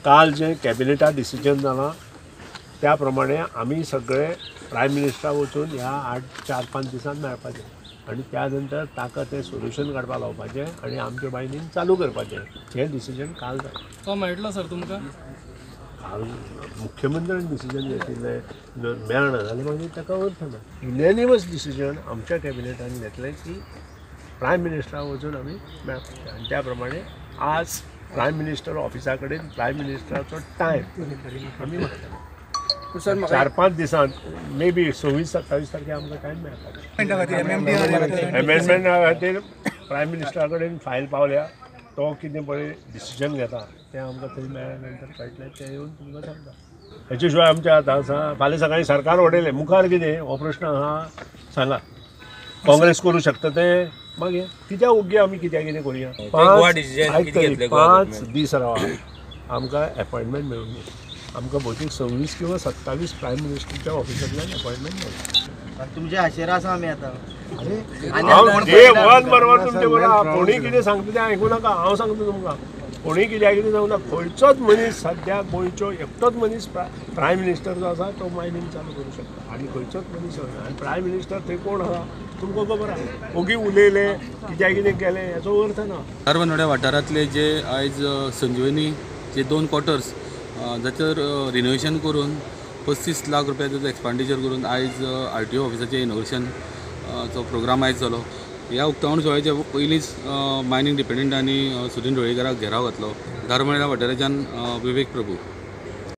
काल जे कॅबिनेटा डिसिजन जालां त्या प्रमाणे आमी सगळे प्रायम मिनिस्टराक वचून ह्या 8-4-5 दिसांत मेळपाचें आनी त्या नंतर ताका तें सोल्युशन काडपाक लावपाचें आनी आमचें मायनींग चालू करपाचें. हें डिसिजन काल जालें. तो मेळटलो सर तुमकां? काल मुख्यमंत्र्यान डिसिजन घेतिल्लें, मेळना जाल्यार मागीर ताका अर्थ ना. युनॅनिमस डिसिजन आमच्या कॅबिनेटान घेतलें की प्रायम मिनिस्टराक वचून आमी मेळपाचें आनी त्या प्रमाणे आज प्रायम मिनिस्टर ऑफिसा कडेन प्रायम मिनिस्टराचो टायम आमी मागतले. 4-5 दिसांत मे बी 26-27 तारखे आमकां टायम मेळपाचो. एमेंडमेंटा खातीर प्रायम मिनिस्टरा कडेन फायल पावल्या, तो कितें पळय डिसिजन घेता तें आमकां थंय मेळ्ळ्या नंतर कळटलें, तें येवन तुमकां सांगता. हेचे शिवाय आमच्या आतां आसा फाल्यां सकाळीं सरकार उडयलें मुखार कितें हो प्रश्न आहा, सांगा काँग्रेस करूं शकता तें? मागीर कित्याक ओग्गी आमी कित्याक कितें करुया? 5 दीस रावा, आमकां एपॉयंटमेंट मेळूंक दी. आमकां भौतेक 26 किंवा 27 प्रायम मिनिस्टरच्या ऑफिसांतल्यान अपॉयंटमेंट मेळटा. तुमच्या हाचेर आसा आमी आतां. हांव डे वन बरोबर तुमचे बरोबर. कोणी कितें सांगता तें आयकूं नाका. हांव सांगता तुमकां, कोणी कित्याक कितें सांगू नाका. खंयचोच मनीस सद्या गोंयचो एकटोच मनीस प्रायम मिनिस्टर जो आसा तो मायनींग चालू करूं शकता आनी खंयचोच मनीस आनी प्रायम मिनिस्टर थंय कोण आसा तुमकां खबर आसा. ओगी उलयले कित्याक कितें केलें हेचो अर्थ ना. धारबांदोड्या वाठारांतले जे आयज संजीवनी जे 2 क्वॉर्टर्स जाचेर रिनोवेशन करून 35 लाख रुपया ताचो एक्सपांडिचर करून आयज आर टी ओ ऑफिसाचें इनॉग्रेशन चो प्रोग्राम आयज जालो. ह्या उक्तावण सुवाळ्याच्या पयलींच मायनींग डिपेंडंट आनी सुदिन ढवळीकाराक घेराव घातलो. धारबांदोड्या वाठाराच्यान विवेक प्रभू.